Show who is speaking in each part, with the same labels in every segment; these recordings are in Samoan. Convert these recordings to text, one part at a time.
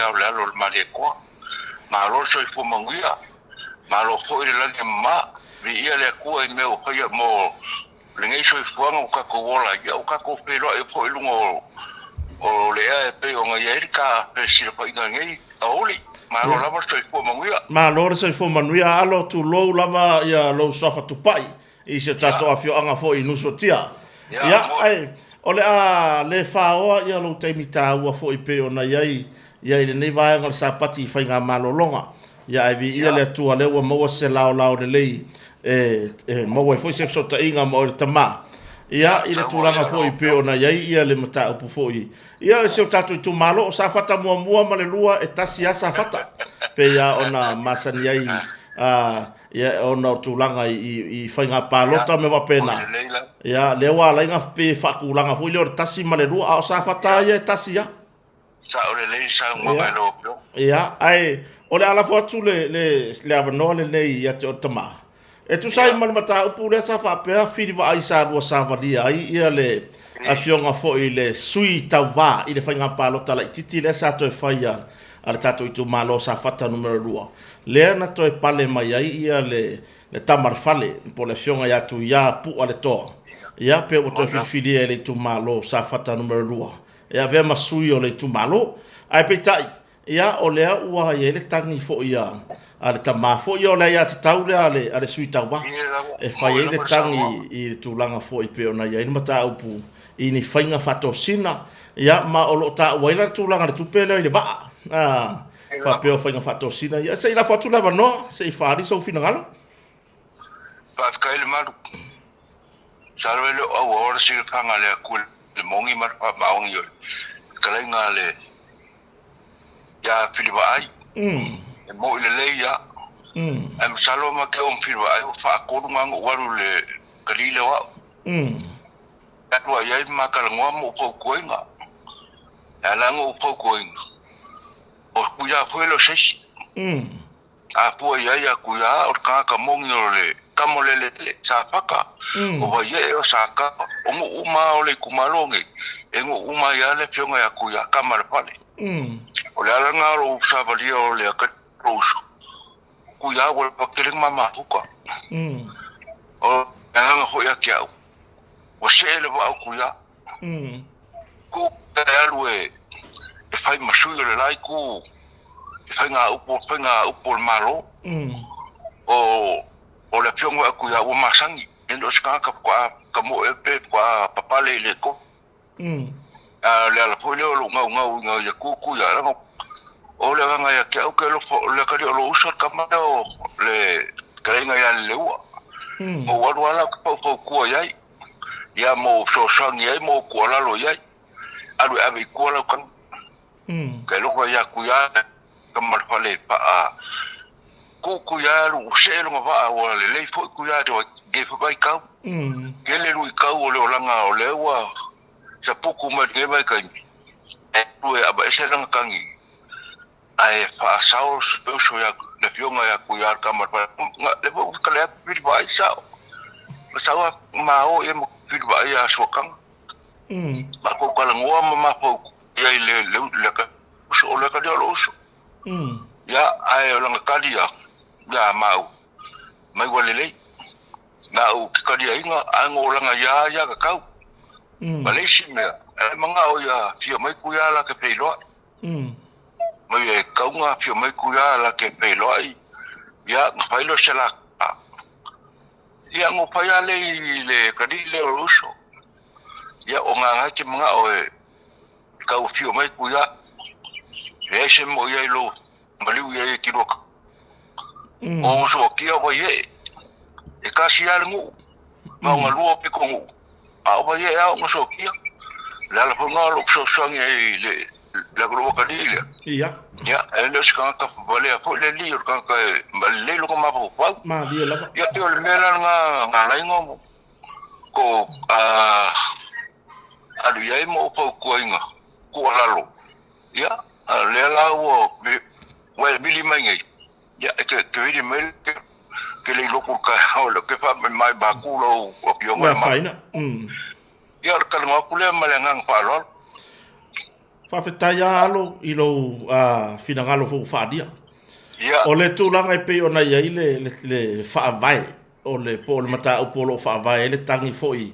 Speaker 1: ao le alo o le Malietoa. Malo le soifua manuia, malo foi le lagi e mama, viia le Atua i mea ua faia mo lenei soifuaga ua tatou ola ai, ia ua tatou feiloai foi i luga o le ea e pei ona i ai le ta fesilafaiga i lenei aoauli. Malo lava le soifua manuia.
Speaker 2: Malo le soifua manuia Alo, tulou lava ia lou suafa tupai i si o tatou afioaga foi i Nuusuatia. Ia, ae o le a le faoa ia lou taimi taua foi e pei ona i ai ia i lenei vaega o le Sapati i faigamalologa. Ia ae viia le Atua lea ua maua se laolao lelei e maua ai foi se fesootaiga ma oe le tama. Ia i le tulaga foi e pei ona i ai ia le mataupu foi ia i si o tatou itumalo, o Safata muamua ma le lua e tasi lava Safata, pei lava ona masani ai ia ona o tulaga i faiga palota ma mea faapena. Ia lea ua ala ai ona pei e faatulaga foi lea o le tasi ma le lua, a o Safata lava ia e tasi lava.
Speaker 1: Sao lelei le saunoaga i lau Afioga.
Speaker 2: Ia, ae o le a lafo atu le, le, le avanoa lenei ia te oe tama. E tusa ai ma le mataupu lea sa faapea Fili Vaai sa lua savalia ai ia le afioga foi i le sui tauva i le faiga palota laitiiti lea sa toe fai a le tatou itumalo o Safata numera 2, lea na toe pale mai ai ia le le tama a le fale po o le afioga ia Tuia Pualetoa, ia pe ua toe filifilia e le itumalo o Safata numera 2 e avea ma sui o le itumalo. Ae peitai, ia o lea ua i ai le tagi foi a a le tama foi ia o le aiatatau lea a le, a le sui tauva e fai ai le tagi i le tulaga foi pei ona i ai le mataupu i ni faiga faatosina, ia ma o lo o taua ai la le tulaga i le tupe lea i le vaa, a faapea o faiga faatosina ia. Se i lafo atu le avanoa se i faaali sou finagalo.
Speaker 1: Faafetai le malu. Masalo e le o auaoa le silafaga a le Akua i le moni ma le faamaoni o le fetalaiga a le ia Filivaai. E moi lelei lava. Ae masalo ma te oo ma Filivaai ua faatolu na ona ou alu i le kalii lea o au. Alu ai ai ma talanoa ma ou fautuaina. E ala ona ou fautuaina, o Tuia foi e le o se isi. A fua i ai a Tuia o le tagata moni o le tama o le eleele, Safata, o Vaiee, o Sata, o nuu uma lava o le itumalo nei, e nuu uma ai lava le afioga ia Tuia, tama a le fale. O le ala lena o lou savalia o le uso, o Tuia ua leva tele ona ma mafuta. O le agaga foi ia te au, ua see le vaa o Tuia. Ku e alu e fai ma sui o le la itu i faiga upu, faiga upu o le Malo. O o le afioga atu ia ua masani, e le o se tagata faatoa tamoe pe faatoa papale i le to. A o le ala foi lea o lou naunau ina ia tutu ia, leaga o le agaga ia te au ke alofa, o le atalii o lou uso le tama lea o le fetalaiga ia Leleua. Ma ua alu lava la ou te faufautua i ai, ia ma ou fesoasoani ai ma ou tuualalo i ai, alu e ave i tua lau tagi. Ka alofa ia Tuia ma le fale paa ku Tuia alu see lona vaa ua lelei foi Tuia i lenei foi vaitau. Tele luitau o le olaga o lea ua saputu mai lenei vaitaimi e alu e aveese lana tagi ae faasao se uso ia le afioga ia Tuia le tama le fale. Le foi ua tali atu Fili Vaai sao. Na sau ma o ia ma Fili Vaai ia Suataga. Matou talanoa ma mafaufau i ai le uso, o le tali o lou uso. Ia, ae o lana tali ia, ia mau, mai ua lelei. Na ou te taliaina, ae na olaga ia ia tatau. Ma le isi mea, e manao ia afio mai Tuia la te feiloai. Mai e tatau ona afio mai Tuia la te feiloai, ia na fai lea o se la. Ia na fai lava lea i le tali lea o le uso. Ia o gagae te manao e tau afio mai Tuia. Leai se mea o i ai lou maliu i ai e te lua o soakia Vaiee. E tasi lava le nuu, na ona lua pito nuu, a o Vaiee lava o Soakia. O le ala foi lena o lou fesoasoani ai i le atunuu atalii lea.
Speaker 2: Ia.
Speaker 1: Ia, e le o se tagata valea foi le alii, o le tagata e lelei lona mafaufau.
Speaker 2: Malie lava.
Speaker 1: Ia, pei o le mea la lena na ala ai ona ko alu i ai ma ou fautuaina tuualalo. Ia, a o lea la ua ua e vili mai nei, ia, e te vili mai ke le iloa ku taeao le ke fa mai ma ku lou afioga
Speaker 2: i le. Afaina.
Speaker 1: Ia, o le talanoa atu lea ma le agaga faaaloalo.
Speaker 2: Faafetai lava Alo i lou finagalo foi ua faaalia.
Speaker 1: Ia.
Speaker 2: O le tulaga e pei ona i ai le, le, le faavae o le po o le mataupu o lo o faavae ai le tagi foi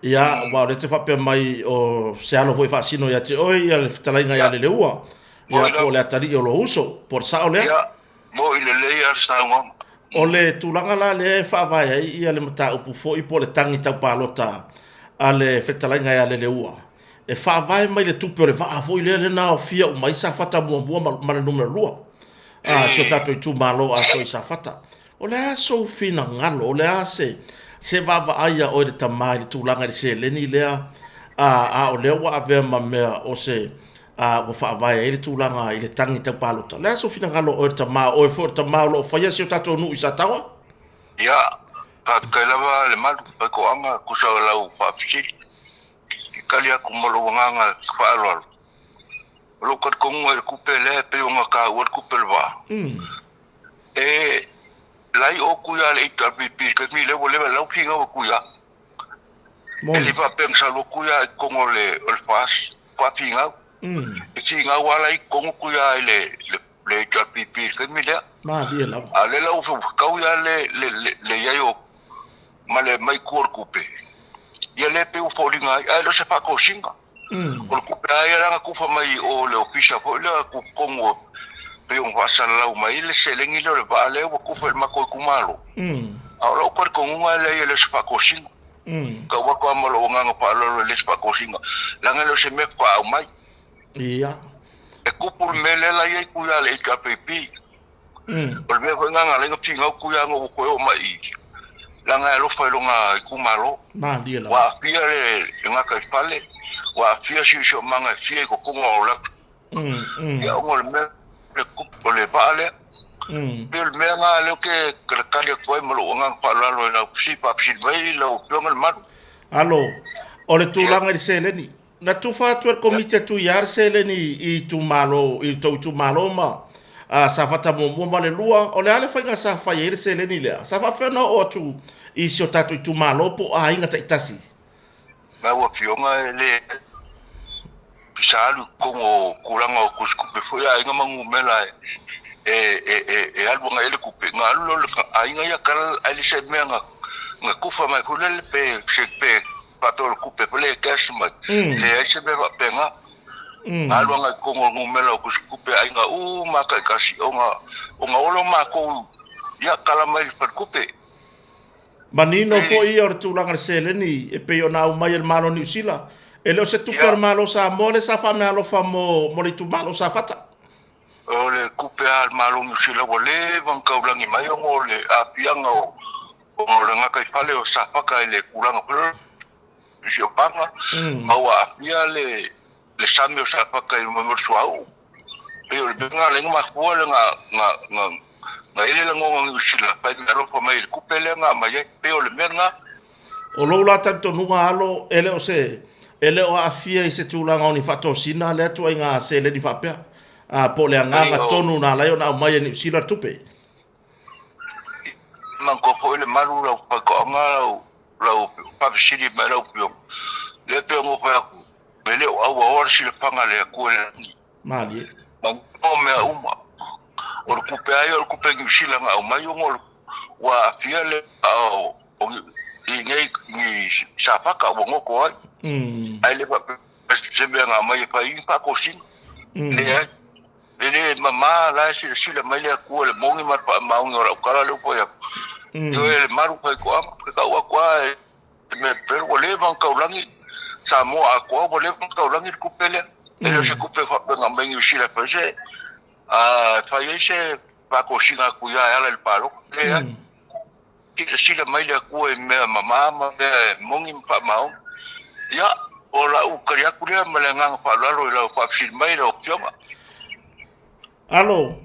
Speaker 2: ia aua o lea e te faapea mai o se alo foi e faasino ia te oe ia le fetalaiga ia Leleua ia po o le atalii o lou uso po o le sao lea.
Speaker 1: Ia, mo'i lelei lava le saunoaga.
Speaker 2: O le tulaga la lea e faavae ai ia le mataupu foi po o le tagi tau palota a le fetalaiga ia Leleua, e faavae mai le tupe o le vaa foi lea lea na aofia uma ai Safata muamua ma, ma le numera lua a si o tatou itumalo atoa i Safata. O le a sou finagalo, o le a se, se vaavaai a oe le tama i le tulaga i le seleni lea, a, a o lea ua avea ma mea o se, a, ua faavae ai le tulaga i le tagi tau palota. O le a sou finagalo o oe le tama, o oe foi o le tama o lo o faia si o tatou nuu i Sataoa?
Speaker 1: Ia, faafetai lava le malu, faitoaga, tusa o lau faafesili. I tali atu ma lou agaga faaaloalo. O lou talitonuga i le tupe lea e pei ona taua le tupe o le vaa, e lai o Tuia le HRPP i le taimi lea ua leva lau finau e Tuia. E le faapea na sau loa Tuia i totonu o le o le FAST faafinau. E finau lava la i totonu Tuia i le le HRPP i le taimi lea.
Speaker 2: Malie lava.
Speaker 1: A o lea la ua fetau ia le le le i ai o ma le mai tua o le tupe, ia lea e pei ua foliga ai, ae le o se faatosina. O le tupe lava ia la na tufa mai i o le ofisa foi lea tutotonu o pei ona faasalalau mai le seleni lea o le vaa lea ua tufa i le matou itumalo. A o lou talitonuga e leai e le o se faatosina. Tau atu lava ma lou agaga faaaloalo e le o se faatosina, leaga e le o se mea faatoa aumai.
Speaker 2: Ia.
Speaker 1: E tupu le mea lea la i ai Tuia a le HRPP. O le mea foi lena na ala ai ona finau Tuia ina ua toe oo mai i i, leaga e alofa i lona itumalo.
Speaker 2: Malie lava.
Speaker 1: Ua aafia le gataifale, ua aafia siosiomaga e fia i totonu o Latu. Ia ona o le mea o le vaa lea. Pei o le mea lena lea ou te talatali atu ai ma lou agaga faaaloalo i lau faafesili mai lau Afioga le Malu.
Speaker 2: Alo, o le tulaga i le seleni, Na tufa atu e le Komiti a Tuiā le seleni i itumalo, i tou itumalo ma Safata muamua ma le lua. O le a le faiga sa fai ai le seleni lea? Sa faapefea ona oo atu i si o tatou itumalo po o aiga taitasi?
Speaker 1: Lau Afioga e le sa alu i totonu o tulaga o tusitupe foi a aiga ma numera e alu agai ai le tupe, na alu lea o le aiga ia tala ai le se mea na tufa mai foi lele pe se pe faapea o le tupe foi lea e cash mai, leai se mea faapena. Na alu agai i totonu o numera o tusitupe a aiga uma lava taitasi ona ona o lea o matou ia tala mai i le faletupe.
Speaker 2: Manino foi ia o le tulaga i le seleni e pei ona aumai e le Malo o Niu Sila. E le o se tupe a le Malo o Samoa lea sa faameaalofa mo mo le itumalo o Safata.
Speaker 1: O le tupe a le Malo o Niu Sila ua leva ona taulagi mai ona o le aafiaga o o le gataifale o Safata i le tulaga foi lea o siosiomaga, ma ua aafia le le sami o Safata i le mea o le suauu. Pei o le mea lena lea na mafua le na na na na i ai le lagona o Niu Sila fai meaalofa mai i le tupe lea na aumai ai. Pei o le mea lena.
Speaker 2: O lou la talitonuga Alo, e le o se, e le o aafia i se tulaga o ni faatosina lea ituaiga seleni faapea, a, po o le agaga tonu na ala ai ona aumai e Niu Sila le tupe.
Speaker 1: Manatua foi le malu lau faitoaga lau lau faafesili mai lau afioga, lea pei ona ou fai atu, e le o auaoa le silafaga a le Atua i le lagi.
Speaker 2: Malie.
Speaker 1: Manino mea uma. O le tupe lava ia o le tupe Niu Sila na aumai ona o le ua aafia le o i nei ni Safata ua goto ai. Ae le faapea se mea na aumai e fai ai ni faatosina. Leai. E le mama la e silasila mai le Atua i le moni ma le faamaoni o lau tala lea ua fai atu. Ioe, le malu faitoaga, ke tau atu lava e mea pelu, ua leva ona taulagi Samoa atoa, ua leva ona taulagi le tupe lea. E le o se tupe faapea na aumai Niu Sila e fai se, e fai ai se faatosina atu ia e ala i le palota. Leai. Silasila mai le Atua i mea mama ma mea e moni ma faamaoni. Ia, o lau tali atu lea ma le agaga faaaloalo i lau faafesili mai lau Afioga.
Speaker 2: Alo,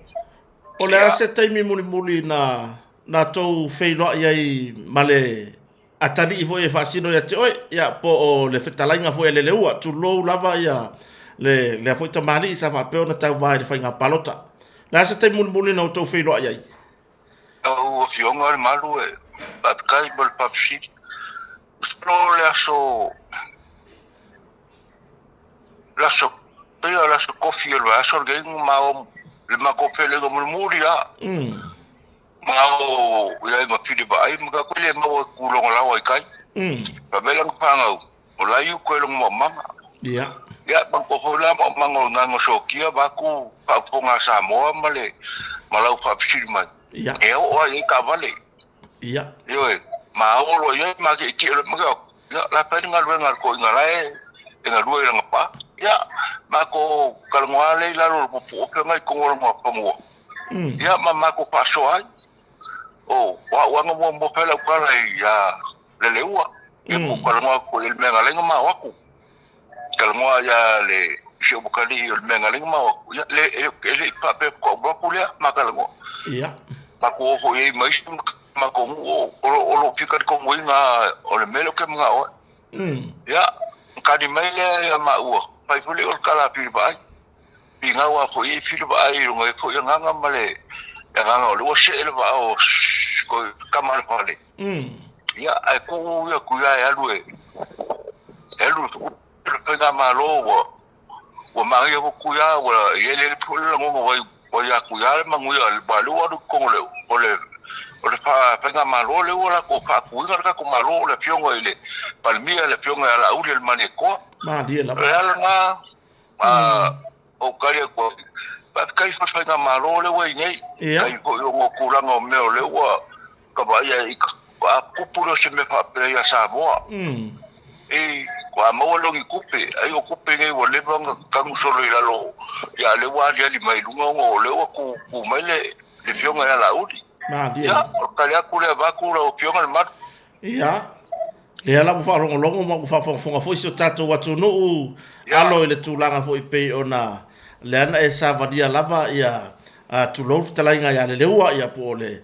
Speaker 2: o le a se taimi mulimuli na na tou feiloai ai ma le atalii foi e faasino ia te oe, ia po o le fetalaiga foi a Leleua, tulou lava ia le lea foi tamalii sa faapea ona tauva i le faiga palota. O le a se taimi mulimuli na outou feiloai ai?
Speaker 1: Lau Afioga le Malu e faafetai mo le faafesili. Masalo o le aso le aso Pei o le aso kofi o le vaiaso lenei ma o le matou feloaiga mulimuli lava. Ma o i ai ma Fili Vaai ma ka le maua i kuloga lawa i tai. Fa mai lana fanau, o la iu koe longa maumaga. Ia, ma ko foi la maumaga o nganga sokia vaku faafofoga a Samoa ma le ma lau faafesili mai. E oo ai i taavale. Ioe, ma oo loa i ai ma tietie loa ma ia, la fai le galuega a le toeaina la e galue i lana pa. Ia, matou talanoa lea i lalo o le puupuu ofe na i totonu o lona fanua. Ia, ma matou faasoa ai. O au lava na muamua fai lau tala ia Leleua. Ia, po talanoa atu foi i le mea na ala ai ona mao atu. Talanoa ia le si ou matalii o le mea na ala ai ona mao atu. Ia, e le i faapea faatoa uma atu lea ma talanoa. Matou o foi i ai ma isi matou nuu o lo o fia talitonuina o le mea lea ou te manao ai. Ia, tali mai lea ia maua, fai foi lea o le tala a Fili Vaai. Finau lava foi i Fili Vaai i lona foi agaga ma le agaga o lea ua see le vaa o tama a le fale. Ia, ae tuu ia Tuia e alu e alu le faigamalo ua manaia foi Tuia ua i ai le foi le lagona ua ia Tuia le manuia aua o lea ua alu i totonu o le faigamalo lea ua latou faatuina le tatou Malo o le Afioga i le Palemia, le Afioga ia Laauli o le Malietoa.
Speaker 2: Malie lava.
Speaker 1: O le ala lena ou tali atu ai, faafetai foi i le faigamalo lea ua i nei. Faafetai foi ona o tulaga o mea o lea ua vaaia i a tupu lea o se mea faapea ia Samoa. E ua maua lea o ni tupe, ai o tupe nei ua leva ona tanu solo i lalo, ia lea ua aliali mai i luga ona o lea ua tu mai le Afioga ia Laauli. Ia, o le tali atu lea avatu lau Afioga Lemalu.
Speaker 2: Ia, lea la ua faalogologo ma ua faafogafoga foi si o tatou atunuu alo i le tulaga foi pei ona lea na e savalia lava ia tulou le fetalaiga ia Leleua ia po o le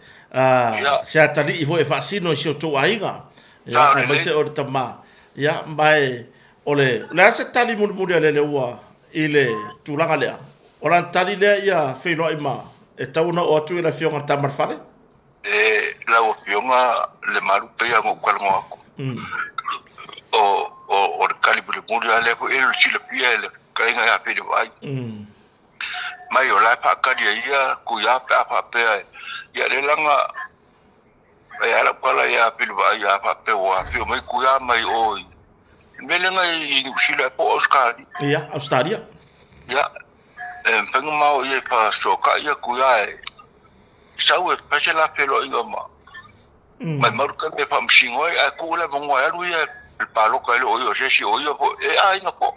Speaker 2: se atalii foi e faasino i si o outou aiga ia aemaise o le tama ia ma e o le o le a se tali mulimuli a Leleua i le tulaga lea? O lana tali lea ia feiloai ma e tau ona oo atu i le afioga i le tama o le fale?
Speaker 1: E lau Afioga Lemalu, pei lava ona ou talanoa atu, o le tali mulimuli lava lea foi e le silafia e le fetalaiga ia Feilevai. Mai o la e faatali e ia Tuia pe a faapea, ia lea laga e a lau tala ia Feilevai a faapea ua afio mai Tuia mai o i le mea lea na i Niu Sila po o Ausetalia.
Speaker 2: Ia, Ausetalia.
Speaker 1: Ia, e mafai ona mao ia e faasoakai ia Tuia e sau e fai se la feloaiga ma mai mau le taimi e faamasino ai, ae tuu le avanoa e alu ia i le palota e le o ia o se isi o ia foi e aiga foi.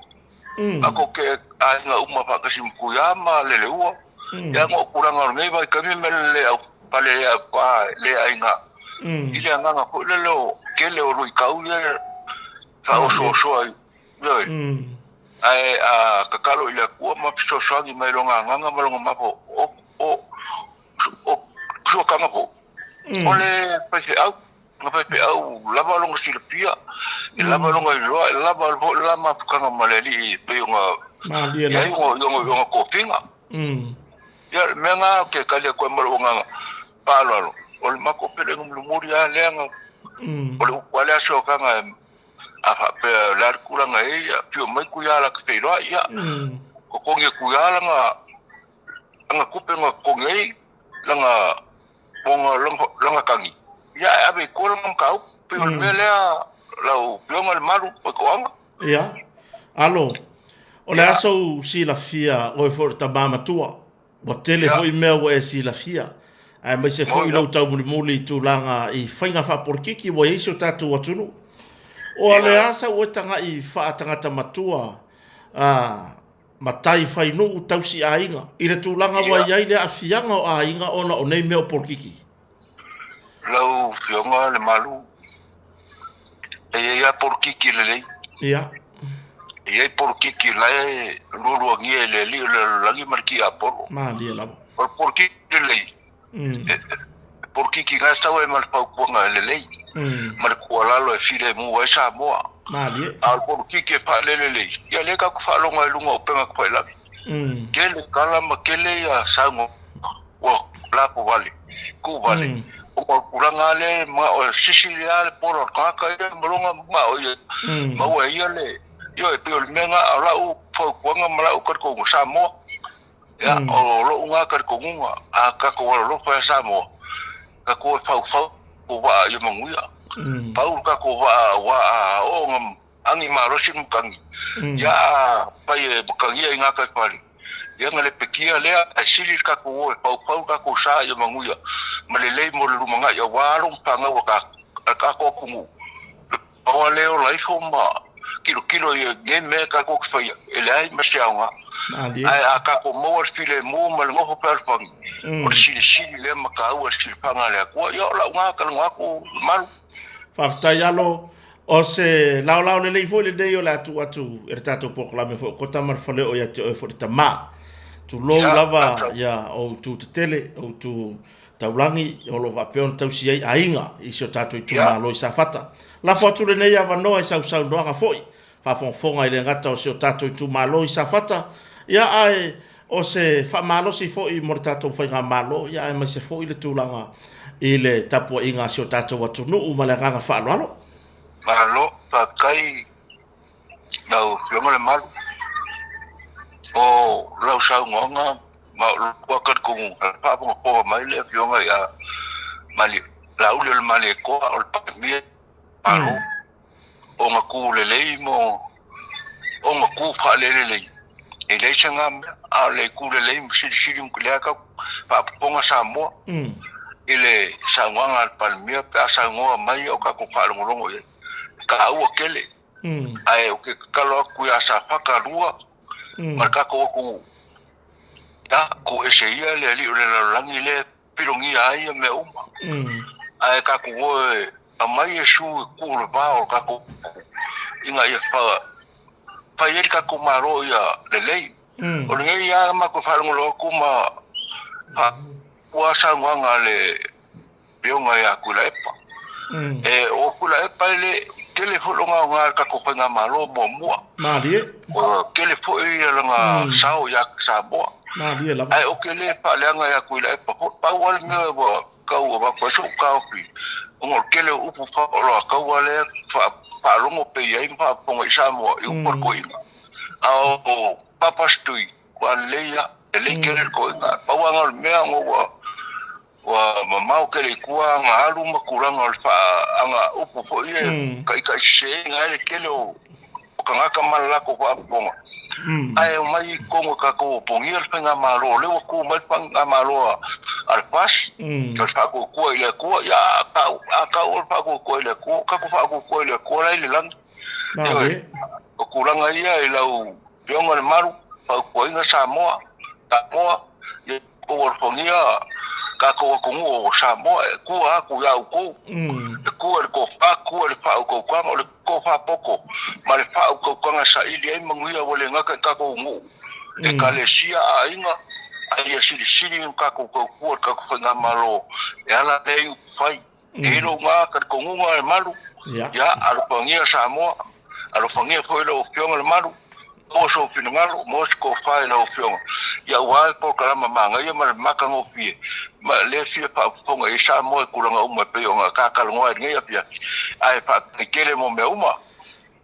Speaker 1: Matou te aiga uma faatasi ma Tuia ma Leleua. Ia ona o tulaga o lenei vaitaimi ma le au pale le aiga i le agaga foi lele o tele o luitau ia faaosoosoa ai. Ioe. Ae a tatalo i le Atua ma fesoasoani mai lona agaga ma lona mafo o suakaga foi. O le faifeau, na faifeau lava lona silafia, e lava lona iloa, e lava foi le la mafutaga ma le Alii e pei ona i ai ona tofiga. Ia, o le mea lena ou te tali atu ai ma lou agaga faaaloalo, o le matou feloaiga mulimuli lava lea, o le upu lava lea a Suakaga e A faapea o le a le tulaga e i ai, afio mai Tuia la te feiloai, ia, totogi e Tuia lana tupe na totogi ai lana, lana tagi, ia, ae ave i tua lana mataupu. Pei o le mea lea lau Afioga Lemalu Faitoaga.
Speaker 2: Ia, alo, o le a sou silafia oe foi o le tama matua? Ua tele foi mea ua e silafia, aemaise foi lou taumulimuli i tulaga i faiga faapolitiki ua i ai si o tatou atunuu. O le a sau oe tagai faatagata matua a matai fai nuu tausi aiga i le tulaga ua i ai le aafiaga o aiga ona o nei mea o polokiki?
Speaker 1: Lau Afioga Lemalu, e i ai lava polokiki lelei. E i ai polokiki la e lualuagia e le Alii o le lalolagi ma le tiapolo.
Speaker 2: Malie lava.
Speaker 1: O le polokiki lelei, e polokiki na e sau ai ma le fautuaga e lelei, ma le tuualalo e filemu ai Samoa.
Speaker 2: Malie.
Speaker 1: A o le polokiki e faalelelei, ia lea tatou te faalogo ai i luga o upega tafailagi. Tele tala ma tele ia saunoaga ua lapovale, tuvale, ona o le tulaga lava lea e manao e sisi lava le pola o le tagata ia ma lona manao ia maua e ia le Ioe, pei o le mea lena o lau fautuaga ma lau talitonuga, Samoa, ia, o lou lena talitonuga, a tatou alolofa ia Samoa, tatou e faufau le vaa ia manuia. Pau le tatou vaa aua a oo ina agi malosi le matagi, ia a fai e matagia i gataifale, ia ona lepetia lea, ae sili le tatou o e faufau le tatou sa ia manuia ma lelei mo le lumanai aua alo ma fanau a le tatou atunuu. Aua le ola ifo ma tilotilo i nei mea tatou te faia, e leai ma se aoga. Ae a tatou maua le filemu ma le nofo fealofani, o le silisili lea ma taua i le silafaga a le Atua. Ia o lau na talanoa atu Malu.
Speaker 2: Faafetai Alo. O se laolao lelei foi lenei o le a tuu atu e le tatou polokalame foi o Kota ma le Faleoo ia te oe foi le tama. Tulou lava ia ou tu tetele, ou tu taulagi o lo o faapea ona tausi ai aiga i si o tatou itumalo i Safata. Lafo atu lenei avanoa i sau saunoaga foi, faafogafoga i le gata o si o tatou itumalo i Safata, ia ae o se faamalosi foi mo le tatou faigamalo, ia aemaise foi le tulaga i le tapuaiga a si o tatou atunuu ma le agaga faaaloalo.
Speaker 1: Malo, faafetai lau Afioga Lemalu. O lau saunoaga ma o lou talitonuga, e faafogafoga mai le Afioga ia Laauli o le Malietoa o le Palemia Malo, ona tu lelei ma ona tu faalelelei, e leai se na mea, a o le tu lelei ma silisili lea tau faafofoga Samoa i le saunoaga a le Palemia pe a saunoa mai o tatou faalogologo i ai. E taua tele, ae ou te tatalo atu ia Safata 2 ma le tatou atunuu, ia tuu ese ia le alii o le lalolagi lea e pilogia ai ia mea uma. Ae tatou o e aumai Iesu e tuu i le va o le tatou ina ia fai ai le tatou Malo ia lelei. O lenei lava matou faalogologo atu ma ua saunoaga a le Afioga ia Tuilaepa. E o Tuilaepa e le tele foi lona aoga i le tatou faigamalo muamua.
Speaker 2: Malie.
Speaker 1: Ua tele foi lona sao ia Samoa.
Speaker 2: Malie lava.
Speaker 1: Ae ou te le faaleaga ia Tuilaepa foi. Pau lava le mea ua tau avatu ai sou taofi, ona o le tele o upu faaoloataua lea faalogo pea i ai ma faafofoga i Samoa i upu a le toeaina. A o Papa Stui, ua lelei lava, lelei tele le toeaina. Pau lava lena o le mea ona ua Ua mamao tele i tua aga alu ma tulaga o le faa aga upu foi ia e taitaisese ai le tele o tagata ma le latou faafofoga. Ae omai i totonu o tatou opogia le faigamalo, o lea ua tu mai le faigamalo a le FAST, o le Faatuatua i le Atua. Ia a tau o le Faatuatua i le Atua, o tatou Faatuatua i le Atua la e i le lagi. Ioe, o tulaga ia i lau Afioga i le Malu, fautuaina Samoa, Samoa, ia outou alofagia tatou atunuu o Samoa e tua atu ia outou, e tua i le tofa, tua i le faautautaga, o le tofa poto ma le faautautaga e saili ai manuia ua le gata i tatou nuu, ekalesia, aiga, a ia silisili ona tatou tautua i le tatou faigamalo e ala lea i upufai. E i lou na talitonuga e malu, ia alofagia Samoa, alofagia foi lau Afioga le Malu, maua sou finagalo, maua se tofa i lau Afioga, ia aua le polokalama manaia ma le matagofie, ma lea fia faafofoga i ai Samoa i tulaga uma e pei ona ta talanoa ai i lenei afiafi, ae faafetai tele mo mea uma.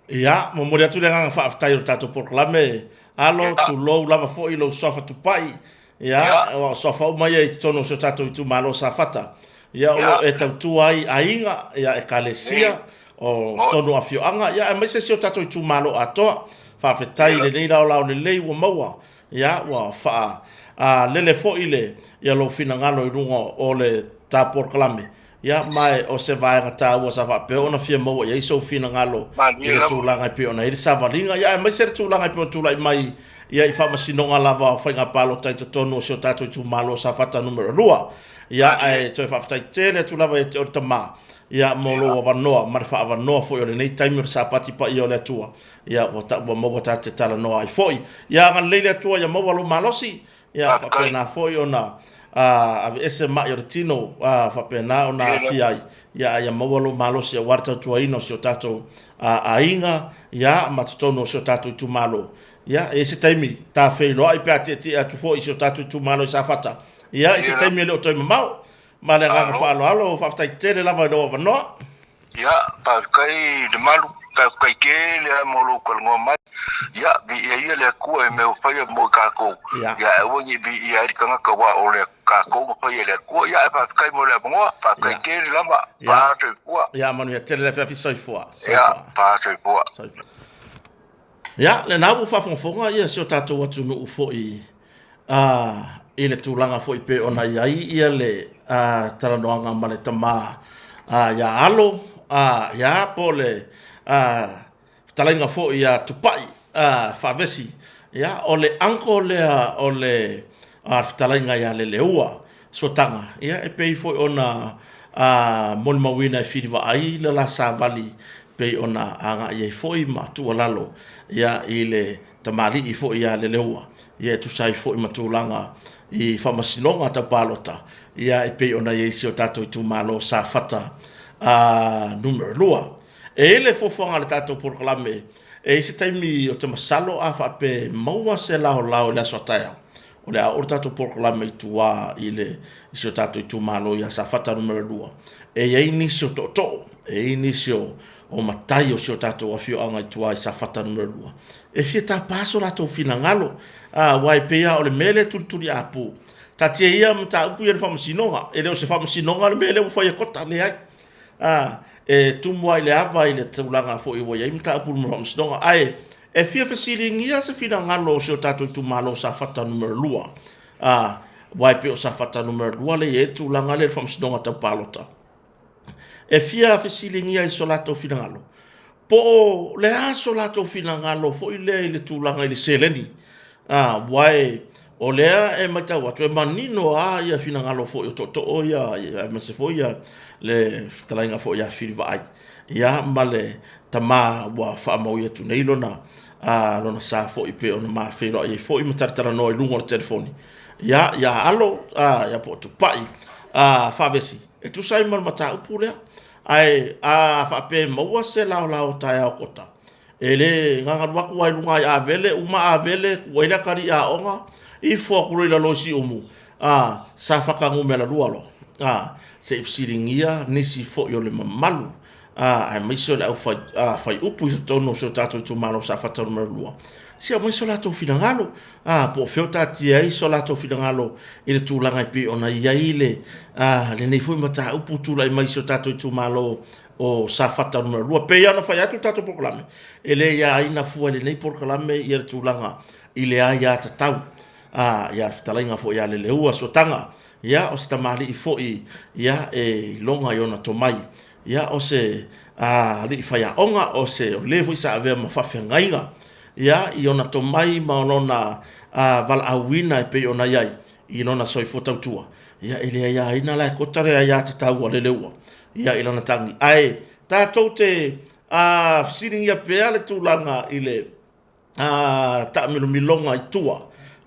Speaker 2: Ia, momoli atu le agaga faafetai o le tatou polokalame, Alo, tulou lava foi lou suafa tupai, ia, aua o suafa uma ia i totonu o si o tatou itumalo o Safata, ia, o lo o e tautua ai aiga, ia, ekalesia, o totonu o afioaga, ia, aemaise si o tatou itumalo atoa. Faafetai i lenei laolao lelei ua maua, ia, ua faa, a, lele foi le, ia, lou finagalo i luga o le ta polokalame, Ia, ma o se vaega taua sa faapea ona fia maua i ai sou finagalo i le tulaga e pei ona i ai le savaliga, ia aemaise le tulaga e pei ona tulai mai ia i faamasinoga lava o faiga palota i totonu o si o tatou itumalo o Safata numera 2. Ia, ae toe faafetai tele atu lava ia te oe le tama, ia, mo lou avanoa ma le faaavanoa foi o lenei taimi o le Sapati paia o le Atua, ia, ua ta, ua maua ta te talanoa ai foi. Ia agalelei le Atua ia maua lou malosi, Ia, faapena foi ona aveese mai o le tino, faapena ona aafia ai, ia, a ia maua lou malosi aua le tautuaina o si o tatou aiga, ia, ma totonu o si o tatou itumalo. Ia, e i ai se taimi ta feiloai pe a tietie atu foi i si o tatou itumalo i Safata, ia, i se taimi e le o toe mamao. Ma le agaga faaaloalo, faafetai tele lava i lou avanoa.
Speaker 1: Ia, faafetai Lemalu. Faafetai tele lava mo lou talanoa mai. Ia, viia ia le Atua i mea ua faia mo i tatou.
Speaker 2: Ia.
Speaker 1: Ia, ae aua ne i viia ai le tagata aua o le tatou na faia e le Atua. Ia, ae faafetai mo le avanoa. Faafetai
Speaker 2: Ia.
Speaker 1: tele lava.
Speaker 2: Ia.
Speaker 1: Pa soifua.
Speaker 2: Ia, manuia tele le afiafi. Soifua.
Speaker 1: Ia,
Speaker 2: Soifua.
Speaker 1: pa soifua.
Speaker 2: Soifua. Ia, lena ua faafogafoga ia si o tatou atunuu foi i le tulaga foi pei ona i ai ia le talanoaga ma le tama ia Alo, ia po o le fetalaiga foi ia Tupai Faavesi, ia o le uncle lea o le fetalaiga ia Leleua Suataga, ia e pei foi ona molimauina e filivaai le la savali pei ona agai ai foi ma tuualalo ia i le tamalii foi ia Leleua, ia e tusa ai foi ma tulaga i faamasinoga tau palota, ia e pei ona i ai si o tatou itumalo o Safata numera 2. E i ai le fuafuaga a le tatou polokalame, e i ai se taimi ou te masalo a faapea e maua se laolao i le aso a taeao, o le a oo le tatou polokalame i tua i le i si o tatou itumalo ia Safata numera 2, e i ai nisi o tootoo, e i ai nisi o o matai o si o tatou afioaga i tua i Safata numera 2, e fia tapa so latou finagalo, aua e pei lava o le mea lea e tulituliapu. Taatia ia mataupu ia i le faamasinoga, e le o se faamasinoga le mea lea ua fai e Kota, leai. E tumu lava i le ava i le tulaga foi ua i ai mataupu i le faamasinoga, ae e fia fesiligia se finagalo o si o tatou itumalo o Safata numera 2, aua e pei o Safata numera 2 lea e i ai le tulaga lea i le faamasinoga tau palota. E fia fesiligia i so latou finagalo, po o le a so latou finagalo foi lea i le tulaga i le seleni, aua o lea e matau atu e manino lava ia finagalo foi o tootoo ia, aemaise foi ia le fetalaiga foi ia Filivaai, ia ma le tama ua faamauina atu nei lona lona sa foi pei ona ma feiloai ai foi ma talatalanoa i luga o le telefoni, ia ia Alo, ia po o Tupai Faavesi, e tusa ai ma le mataupu lea. Ae a faapea e maua se laolao taeao kota, e le gagalu atu lava i luga i Avele, uma Avele, tuu ai le atalii aoga, ifo atu loa i lalo i Siumu, a, Safata numera 2 loa, a, se i fesiligia nisi foi o le mamalu, a, aemaise o le au faiupu i totonu o si o tatou itumalo o Safata numera 2, se i aumai so latou finagalo, a, po o fea o taatia ai so latou finagalo i le tulaga e pei ona i ai le, a, lenei foi mataupu tulai mai i si o tatou itumalo o Safata numera 2. Pei lava ona fai atu le tatou polokalame, e le aiaina fua i lenei polokalame ia le tulaga i le aiatatau, a, ia le fetalaiga foi ia Leleua Suataga, ia, o se tamalii foi, ia, e iloga i ona tomai, ia, o se alii faiaoga, o se o le foi sa avea ma faafeagaiga, ia, i ona tomai ma lona valaauina e pei ona i ai i lona soifua tautua, ia, e le aiaina la e kota le aiatatau a Leleua, ia, i lana tagi. Ae tatou te fesiligia pea le tulaga i le taamilomiloga i tua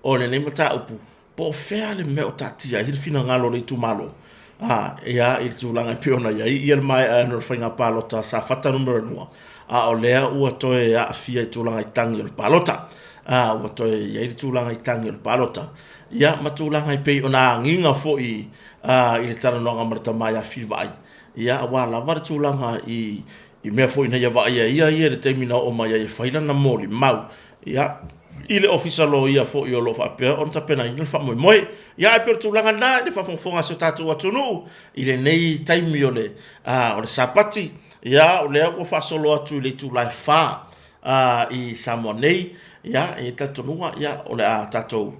Speaker 2: o lenei mataupu, po o fea le mea o taatia ai le finagalo o le itumalo, ia, i le tulaga e pei ona i ai ia le maea o le faiga palota a Safata numera 2, a o lea ua toe aafia i tulaga i tagi o le palota, ua toe i ai le tulaga i tagi o le palota, ia, ma tulaga e pei ona agiga foi i le talanoaga ma le tama ia Filivaai, ia, aua lava le tulaga i I mea foi na ia vaaia e ia ia i le taimi na oo mai ai e fai lana molimau, ia, i le Ofisa Loia foi o lo o faapea ona tapenaina le faamoemoe. Ia, ae pei o le tulaga lena i le faafogafoga a si o tatou atunuu i lenei taimi o le, o le Sapati, ia, o lea ua faasolo atu i le itula e 4 i Samoa nei, ia, e i ai le talitonuga, ia, o le a tatou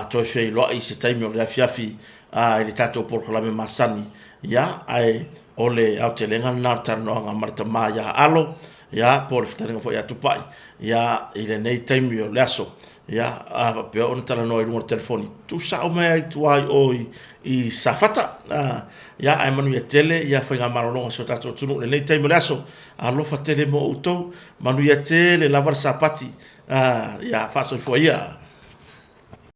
Speaker 2: toe feiloai i se taimi o le afiafi i le tatou polokalame masani, ia, ae o le aotelega lena o le talanoaga ma le tama ia Alo, ia, po o le fetalaiga foi ia Tupai, ia, i lenei taimi o le aso, ia, a faapea ona talanoa i luga o le telefoni, tuusao mai lava i tua i o i Safata, ia, ae manuia tele ia faigamalologa a si o tatou atunuu i lenei taimi o le aso. Alofa tele mo outou, manuia tele lava le Sapati, ia, faasoifua ia.